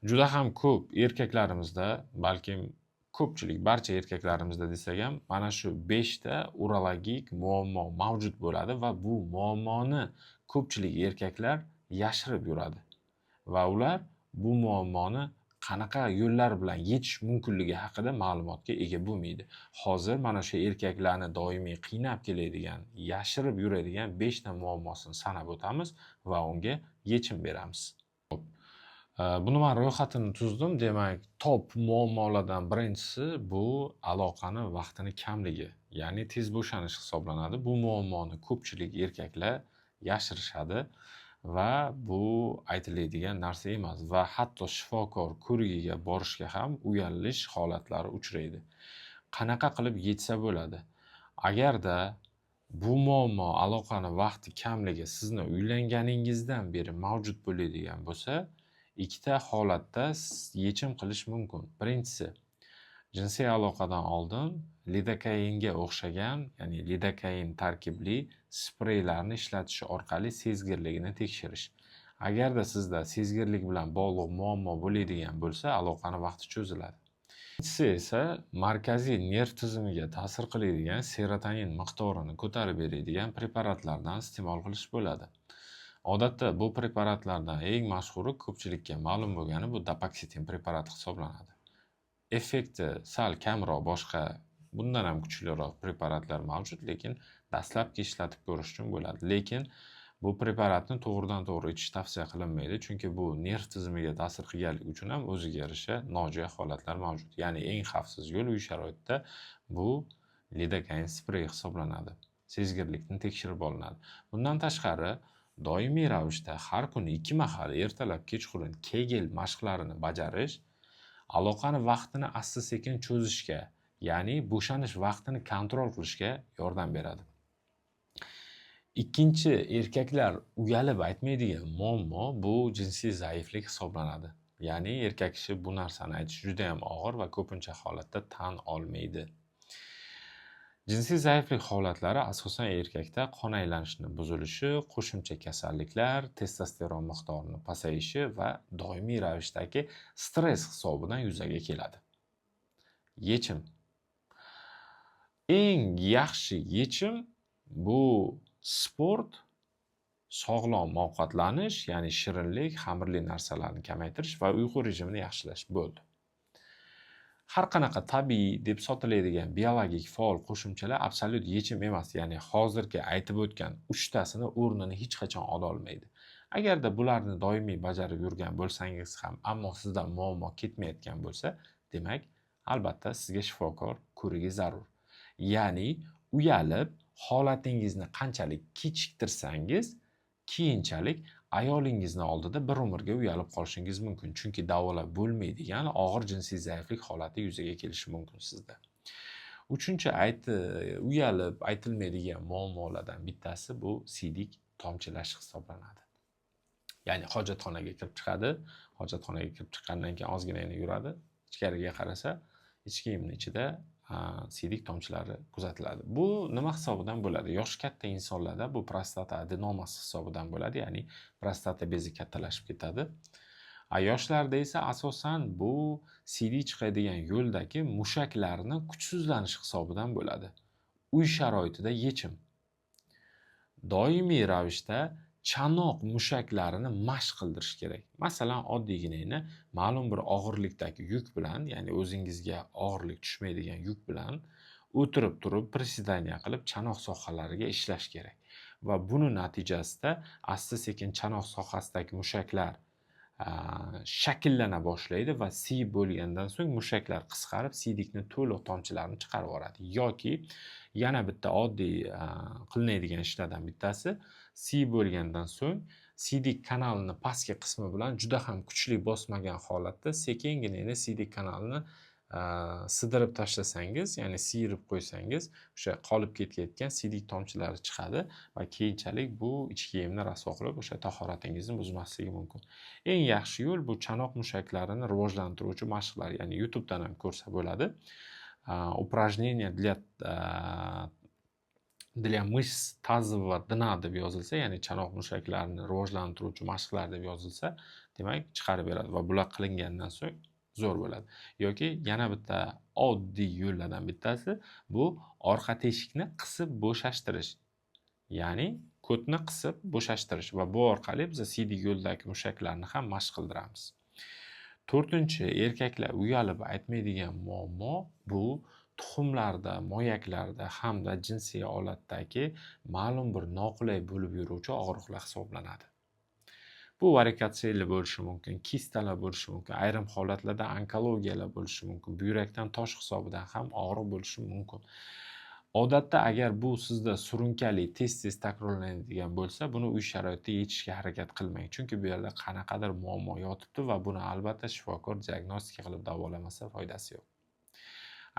Juda ham ko'p erkaklarimizda, balkim ko'pchilik, barcha erkaklarimizda desak ham, mana shu 5 ta urologik muammo mavjud bo'ladi va bu muammoni ko'pchilik erkaklar yashirib yuradi va ular bu muammoni qanaqa yo'llar bilan yechish mumkinligi haqida ma'lumotga ega bo'lmaydi. Hozir mana shu erkaklarni doimiy qiynab keladigan, yashirib yuradigan 5 ta muammosini sanab o'tamiz va unga yechim beramiz. Xo'p. Buni man ro'yxatini tuzdim. Demak, top muammolardan birinchisi bu aloqani vaqtini kamligi, ya'ni tez bo'shanish hisoblanadi. Bu muammoni ko'pchilik erkaklar yashirishadi va bu aytiladigan narsa emas va hatto shifokor ko'rigiga borishga ham uyalish holatlari uchraydi. Qanaqa qilib yechsa bo'ladi? Agarda bu muammo, aloqani vaqti kamligi sizni uylanganingizdan beri mavjud bo'ladigan bo'lsa, ikkita holatda yechim qilish mumkin. Birinchisi, jinsiy aloqadan oldin lidokainga o'xshagan, ya'ni lidokain tarkibli spreylarni ishlatish orqali sezgirligini tekshirish. Agarda sizda sezgirlik bilan bog'liq muammo bo'ladigan bo'lsa, aloqani vaqti cho'ziladi. Ikkinchisi esa markaziy nerv tizimiga ta'sir qiladigan, serotonin miqdorini ko'tarib beradigan preparatlardan iste'mol qilish bo'ladi. Odatda bu preparatlardan eng mashhuri, ko'pchilikka ma'lum bo'lgani bu dapoksitin preparati hisoblanadi. Effekti sal kamroq, boshqa bundan ham kuchliroq preparatlar mavjud, lekin dastlabki ishlatib ko'rish uchun bo'ladi. Lekin bu preparatni to'g'ridan to'g'ri ichish tavsiya qilinmaydi, chunki bu nerv tizimiga ta'sir qilganligi uchun ham o'ziga yarasha nojo'ya holatlar mavjud. Ya'ni eng xavfsiz yo'l uy sharoitida bu lidokain sprey hisoblanadi. Sezgirlikni tekshirib olinadi. Bundan tashqari, doimiy ravishda har kuni 2 mahal, ertalab, kechqurun Kegel mashqlarini bajarish aloqani vaqtini asta-sekin cho'zishga, ya'ni bo'shanish vaqtini kontrol qilishga yordam beradi. Ikkinchi erkaklar uyalib aytmaydigan muammo bu jinsiy zaiflik hisoblanadi. Ya'ni erkak kishi bu narsani aytish juda ham og'ir va ko'pincha holatda tan olmaydi. Jinsiy zaiflik holatlari asosan erkakda qon aylanishini buzilishi, qo'shimcha kasalliklar, testosteron miqdorini pasayishi va doimiy ravishdagi stress hisobidan yuzaga keladi. Yechim. Eng yaxshi yechim bu sport, sog'lom ovqatlanish, ya'ni shirinlik, xamirli narsalarni kamaytirish va uyqu rejimini yaxshilash bo'ldi. Har qanaqa tabiiy deb sotiladigan biologik faol qo'shimchalar absolyut yechim emas, ya'ni hozirgi aytib o'tgan uchtasini o'rnini hech qachon ola olmaydi. Agarda bularni doimiy bajarib yurgan bo'lsangiz ham, ammo sizdan muammo ketmayotgan bo'lsa, demak, albatta sizga shifokor ko'rigi zarur. Ya'ni uyalib, holatingizni qanchalik kechiktirsangiz, keyinchalik ayolingizni oldida bir umrga uyalib qolishingiz mumkin. Chunki davolab bo'lmaydigan og'ir jinsiy zaiflik holati yuzaga kelishi mumkin sizda. Uchinchi uyalib aytilmaydigan muammolardan bittasi bu siydik tomchilash hisoblanadi. Ya'ni hojatxonaga kirib chiqadi, hojatxonaga kirib chiqqandan keyin ozgina yuradi, ichkariga qarasa, ich kiyimni ichida siydik tomchilari kuzatiladi. Bu nima hisobidan bo'ladi? Yoshi katta insonlarda bu prostata adenomasi hisobidan bo'ladi, ya'ni prostata bezi kattalashib ketadi. Yoshlarda esa asosan bu siydik chiqadigan yo'ldagi mushaklarni kuchsizlanishi hisobidan bo'ladi. Uy sharoitida yechim. Doimiy ravishda chanoq mushaklarini mashq qildirish kerak. Masalan, oddiygina ma'lum bir og'irlikdagi yuk bilan, ya'ni o'zingizga og'irlik tushmaydigan yuk bilan o'tirib turib приседания qilib chanoq sohalariga ishlash kerak. Va buni natijasida asta-sekin chanoq sohasidagi mushaklar shakllana boshlaydi va siyib bo'lgandan so'ng mushaklar qisqarib, siydikni to'liq tomchilarini chiqarib yuboradi. Yoki yana bitta oddiy qilinadigan ishlardan bittasi, siyib bo'lgandan so'ng siydik kanalini pastki qismi bilan juda ham kuchli bosmagan holatda sekingina siydik kanalini sidirib tashlasangiz, ya'ni siyirib qo'ysangiz, o'sha qolib ketayotgan siydik tomchilari chiqadi va keyinchalik bu ich kiyimni rasvo qilib, o'sha tahoratingizni buzmasligi mumkin. Eng yaxshi yo'l bu chanoq mushaklarini rivojlantiruvchi mashqlar, ya'ni YouTubedan ham ko'rsa bo'ladi. Упражнение для мышц тазового дна deb yozilsa, ya'ni chanoq mushaklarini rivojlantiruvchi mashqlar deb yozilsa, Demak, chiqarib beradi va bular qilingandan so'ng zo'r bo'ladi. Yoki yana bitta oddiy yo'llardan bittasi bu orqa teshikni qisib bo'shashtirish. Ya'ni ko'tni qisib bo'shashtirish va bu orqali biz siydik yo'ldagi mushaklarni ham mashq qildiramiz. To'rtinchi, erkaklar uyalib aytmaydigan muammo bu tuxumlarda, moyaklarda hamda jinsiy olatdagi ma'lum bir noqulay bo'lib yuruvchi og'riqlar hisoblanadi. Bu varikotseli bo'lishi mumkin, kistalar bo'lishi mumkin, ayrim holatlarda onkologiyalar bo'lishi mumkin, buyrakdan tosh hisobidan ham og'riq bo'lishi mumkin. Odatda agar bu sizda surunkali tez-tez takrorlanadigan bo'lsa, buni uy sharoitida yechishga harakat qilmang. Chunki bu yerda qanaqadir muammo yotibdi va buni albatta shifokor diagnostika qilib davolamasa foydasi yo'q.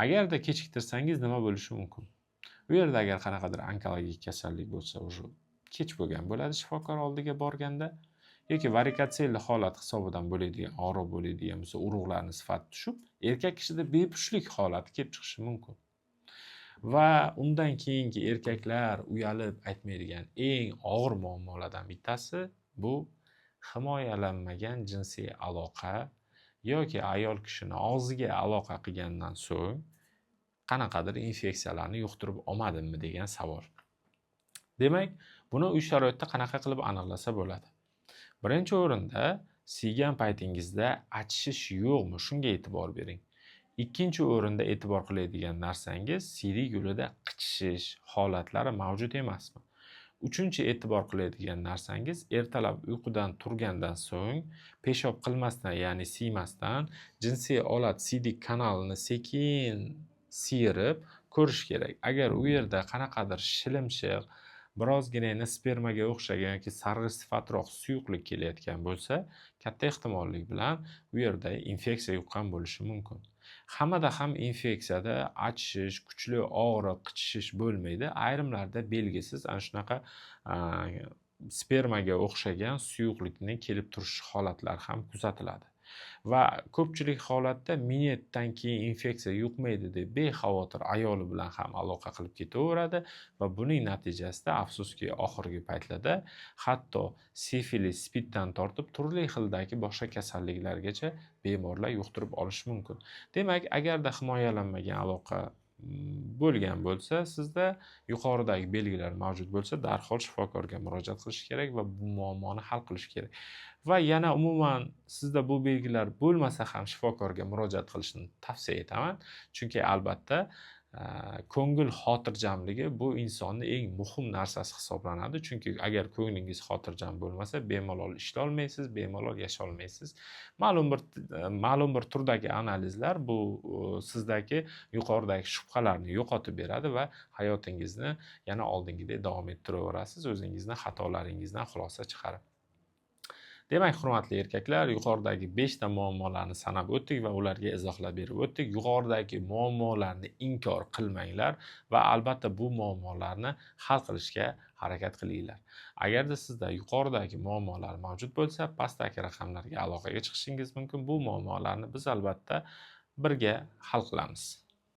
Agarda kechiktirsangiz nima bo'lishi mumkin? Bu yerda agar qanaqadir onkologik kasallik bo'lsa, уже kech bo'lgan bo'ladi shifokor oldiga borganda, yoki varikotseli holat hisobidan bo'ladigan og'riq bo'ladigan bo'lsa, urug'larni sifati tushib, erkak kishida bepushtlik holati kelib chiqishi mumkin. Va undan keyingi erkaklar uyalib aytmaydigan eng og'ir muammolardan bittasi bu himoyalanmagan jinsiy aloqa yoki ayol kishini og'ziga aloqa qilgandan so'ng qanaqadir infeksiyalarni yuqtirib olmadimmi degan savol. Demak, buni uy sharoitida qanaqa qilib aniqlasa bo'ladi? Birinchi o'rinda siygan paytingizda achishish yo'qmi, shunga e'tibor bering. Ikkinchi o'rinda e'tibor qiladigan narsangiz siydik yo'lida qichishish holatlari mavjud emasmi? Uchinchi e'tibor qiladigan narsangiz ertalab uyqudan turgandan so'ng peshob qilmasdan, ya'ni siymasdan jinsiy olat siydik kanalini sekin siyirib ko'rish kerak. Agar u yerda qanaqadir shilimshiq, birozgina spermaga o'xshagan yoki sarg'ish sifatroq suyuqlik kelayotgan bo'lsa, katta ehtimollik bilan u yerda infeksiya yuqqan bo'lishi mumkin. Hammada ham infeksiyada achishish, kuchli og'riq, qichishish bo'lmaydi. Ayrimlarda belgisiz ana shunaqa spermaga o'xshagan suyuqlikni kelib turish holatlari ham kuzatiladi. Va ko'pchilik holatda minetdan keyin infeksiya yuqmaydi deb bexavotir ayoli bilan ham aloqa qilib ketaveradi va buning natijasida afsuski oxirgi paytlarda hatto sifilis, SPIDdan tortib turli xildagi boshqa kasalliklargacha bemorlar yuqtirib olishi mumkin. Demak, agarda himoyalanmagan aloqa bo'lgan bo'lsa, sizda yuqoridagi belgilar mavjud bo'lsa, darhol shifokorga murojaat qilish kerak va bu muammoni hal qilish kerak. Va yana umuman sizda bu belgilar bo'lmasa ham shifokorga murojaat qilishni tavsiya etaman. Chunki albatta ko'ngil xotirjamligi bu insonni eng muhim narsasi hisoblanadi. Chunki agar ko'nglingiz xotirjam bo'lmasa, bemalol ishlolmaysiz, bemalol yasholmaysiz. Ma'lum bir turdagi analizlar bu sizdagi yuqoridagi shubhalarni yo'qotib beradi va hayotingizni yana oldingidek davom ettiraverasiz, o'zingizni xatolaringizdan xulosa chiqarib. Demak, hurmatli erkaklar, yuqoridagi 5 ta muammolarni sanab o'tdik va ularga izohlar berib o'tdik. Yuqoridagi muammolarni inkor qilmanglar va albatta bu muammolarni hal qilishga harakat qilinglar. Agarda sizda yuqoridagi muammolar mavjud bo'lsa, pastdagi raqamlarga aloqaga chiqishingiz mumkin. Bu muammolarni biz albatta birga hal qilamiz.